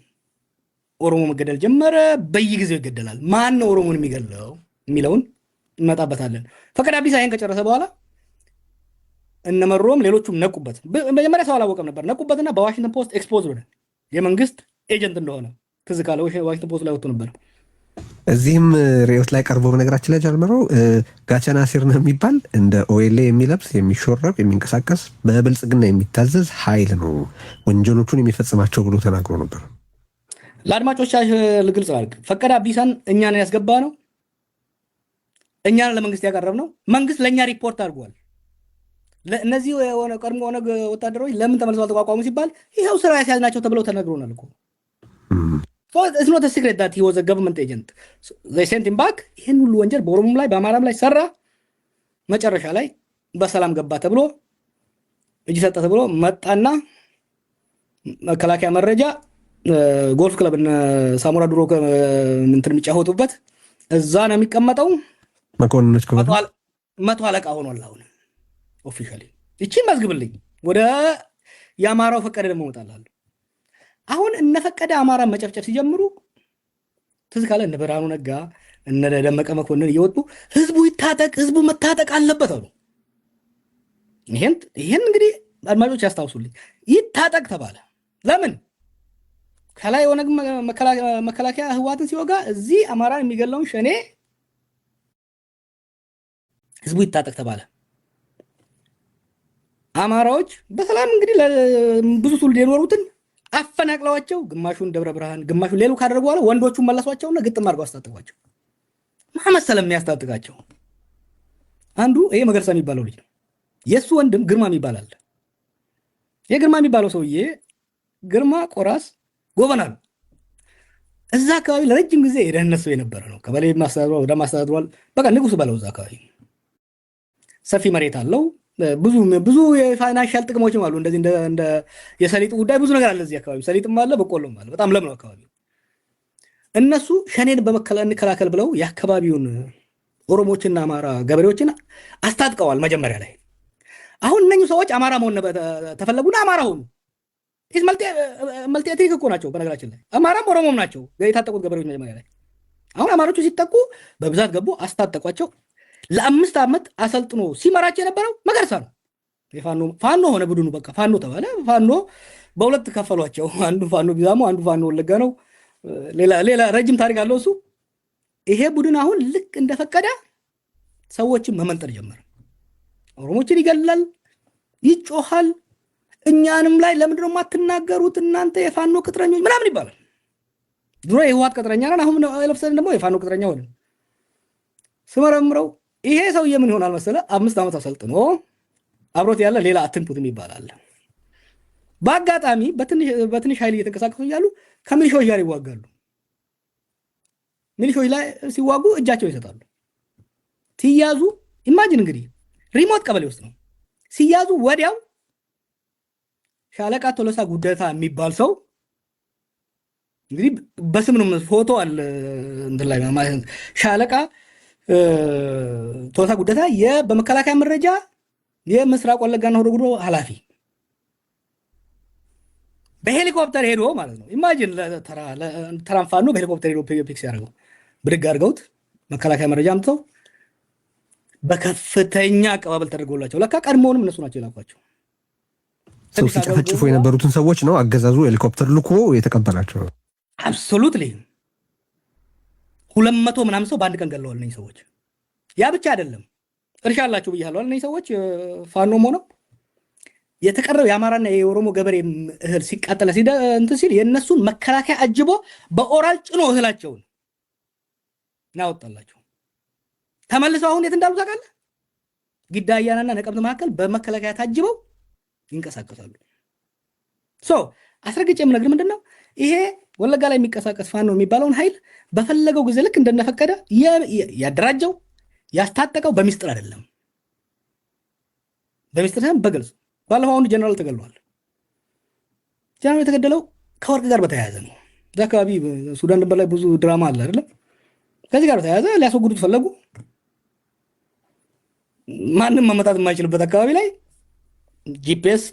ኦሮሞ መገደል ጀመረ። በየጊዜው ይገደላል። ማን ነው ኦሮሞን የሚገለው የሚለውን እንመጣበታለን። ፈቀደ አብዲሳ ይሄን ከጨረሰ በኋላ እነመሮም ሌሎቹም ነቁበት። መጀመሪያ ሰው አላወቀም ነበር። ነቁበትና በዋሽንግተን ፖስት expose ሆነ፣ የመንግስት agent እንደሆነ። ትዝ ካለ ዋሽንግተን ፖስት ላይ ወጥቶ ነበር። እዚህም ርዕዮት ላይ ቀርቦ በነገራችን ላይ ጀምሮ ጋቸና ሲርና የሚባል እንደ OLA የሚለብስ፣ የሚሾረብ፣ የሚንቀሳቀስ፣ በብልጽግና የሚታዘዝ ኃይል ነው ወንጀሎቹን የሚፈጽማቸው ብሎ ተናግሮ ነበር። ለአድማጮች ግልጽ ላድርግ። ፈቀደ አብዲሳን እኛን ያስገባ ነው። እኛ ለመንግስት ያቀረብነው መንግስት ለእኛ ሪፖርት አድርጓል። እነዚህ የሆነ ቀድሞ ኦነግ ወታደሮች ለምን ተመልሰው አልተቋቋሙ ሲባል ይኸው ስራ ያስያዝናቸው ተብለው ተነግሮናል እኮ። It's not secret that he was government agent. They sent him back። ይህን ሁሉ ወንጀል በኦሮሞም ላይ በአማራም ላይ ሰራ። መጨረሻ ላይ በሰላም ገባ ተብሎ፣ እጅ ሰጠ ተብሎ መጣና መከላከያ መረጃ golf club እነ ሳሞራ ድሮ እንትን የሚጫወቱበት እዛ ነው የሚቀመጠው። መኮንኖች ክፍል። 100 አለቃ ሆኗል አሁን officially። ይቺን መዝግብልኝ። ወደ የአማራው ፈቀደ ደግሞ እመጣልሃለሁ። አሁን እነፈቀደ አማራ መጨፍጨፍ ሲጀምሩ ትዝ ካለ እነ ብርሃኑ ነጋ፣ እነ ደመቀ መኮንን እየወጡ ህዝቡ ይታጠቅ፣ ህዝቡ መታጠቅ አለበት አሉ። ይሄን እንግዲህ አድማጮች ያስታውሱልኝ። ይታጠቅ ተባለ። ለምን? ከላይ የኦነግ መከላከያ ህወሓትን ሲወጋ እዚህ አማራን የሚገለውን ሸኔ ህዝቡ ይታጠቅ ተባለ። አማራዎች በሰላም እንግዲህ ብዙ ትውልድ የኖሩትን አፈናቅለዋቸው ግማሹን ደብረ ብርሃን፣ ግማሹን ሌሉ ካደረጉ በኋላ ወንዶቹን መለሷቸውና ግጥም አድርገው አስታጠቋቸው። ማን መሰለህ የሚያስታጥቃቸው? አንዱ ይሄ መገርሳ የሚባለው ልጅ ነው። የእሱ ወንድም ግርማ የሚባል አለ። ይሄ ግርማ የሚባለው ሰውዬ ግርማ ቆራስ ጎበና ነው። እዛ አካባቢ ለረጅም ጊዜ የደህንነት ሰው የነበረ ነው። ቀበሌ አስተዳድሯል፣ ወደ አስተዳድሯል። በቃ ንጉስ በለው። እዛ አካባቢ ሰፊ መሬት አለው። ብዙ ብዙ የ financial ጥቅሞችም አሉ። እንደዚህ እንደ የሰሊጥ ጉዳይ ብዙ ነገር አለ እዚህ አካባቢ። ሰሊጥም አለ፣ በቆሎም አለ። በጣም ለም ነው አካባቢው። እነሱ ሸኔን እንከላከል ብለው የአካባቢውን ኦሮሞችና አማራ ገበሬዎችን አስታጥቀዋል መጀመሪያ ላይ። አሁን እነኙ ሰዎች አማራ መሆን ተፈለጉና አማራ ሆኑ። Multi ethnic እኮ ናቸው በነገራችን ላይ፣ አማራም ኦሮሞም ናቸው የታጠቁት ገበሬዎች መጀመሪያ ላይ። አሁን አማሮቹ ሲጠቁ በብዛት ገቡ፣ አስታጠቋቸው። ለ5 ዓመት አሰልጥኖ ሲመራቸው የነበረው መገርሳ ነው። የፋኖ ፋኖ ሆነ ቡድኑ፣ በቃ ፋኖ ተባለ። ፋኖ በሁለት ከፈሏቸው። አንዱ ፋኖ ቢዛሞ፣ አንዱ ፋኖ ወለጋ ነው። ሌላ ሌላ ረጅም ታሪክ አለው እሱ። ይሄ ቡድን አሁን ልክ እንደፈቀደ ሰዎችን መመንጠር ጀመረ። ኦሮሞችን ይገላል፣ ይጮሃል። እኛንም ላይ ለምንድነው የማትናገሩት እናንተ የፋኖ ቅጥረኞች ምናምን ይባላል። ድሮ የህወሓት ቅጥረኛ ነን፣ አሁን ለብሰን ደግሞ የፋኖ ቅጥረኛ ሆንን። ስመረምረው ይሄ ሰውዬ ምን ይሆናል መሰለ፣ 5 ዓመት አሰልጥኖ አብሮት ያለ ሌላ አትንኩት የሚባል አለ። በአጋጣሚ በትንሽ ኃይል እየተንቀሳቀሱ እያሉ ከሚሊሻዎች ጋር ይዋጋሉ። ሚሊሻዎች ላይ ሲዋጉ እጃቸው ይሰጣሉ። ሲያዙ imagine እንግዲህ remote ቀበሌ ውስጥ ነው። ሲያዙ ወዲያው ሻለቃ ቶሎሳ ጉደታ የሚባል ሰው፣ እንግዲህ በስም ነው፣ ፎቶ አለ እንትን ላይ ማለት፣ ሻለቃ ቶሎሳ ጉደታ በመከላከያ መረጃ የምስራቅ ወለጋና ሆሮ ጉዱሩ ኃላፊ በሄሊኮፕተር ሄዶ ማለት ነው። Imagine ተራን ፋኖ በሄሊኮፕተር ሄዶ pick ሲያደርገው ብድግ አድርገውት መከላከያ መረጃ አምጥተው በከፍተኛ አቀባበል ተደርጎላቸው፣ ለካ ቀድሞውንም እነሱ ናቸው የላኳቸው። ሰው ሲጨፈጭፉ የነበሩትን ሰዎች ነው አገዛዙ ሄሊኮፕተር ልኮ የተቀበላቸው። Absolutely፣ 200 ምናምን ሰው በአንድ ቀን ገለዋል እነዚህ ሰዎች። ያ ብቻ አይደለም፣ እርሻ አላቸው ብያለሁ። እነዚህ ሰዎች ፋኖም ሆነው የተቀረው የአማራና የኦሮሞ ገበሬ እህል ሲቃጠለ እንትን ሲል የእነሱን መከላከያ አጅቦ በኦራል ጭኖ እህላቸውን ያወጣላቸው። ተመልሰው አሁን የት እንዳሉ ታውቃለህ? ጊዳ አያናና ነቀምት መካከል በመከላከያ ታጅበው ይንቀሳቀሳሉ። So አስረግጬ የምነግርህ ምንድን ነው፣ ይሄ ወለጋ ላይ የሚንቀሳቀስ ፋኖ የሚባለውን ኃይል በፈለገው ጊዜ ልክ እንደነፈቀደ ያደራጀው ያስታጠቀው በሚስጥር አይደለም፣ በሚስጥር ሳይሆን በግልጽ። ባለፈው አንዱ ጀነራል ተገሏል። ጀነራል የተገደለው ከወርቅ ጋር በተያያዘ ነው። እዛ አካባቢ ሱዳን ድንበር ላይ ብዙ ድራማ አለ አይደለም? ከዚህ ጋር በተያያዘ ሊያስወግዱት ፈለጉ። ማንም መመጣት የማይችልበት አካባቢ ላይ GPS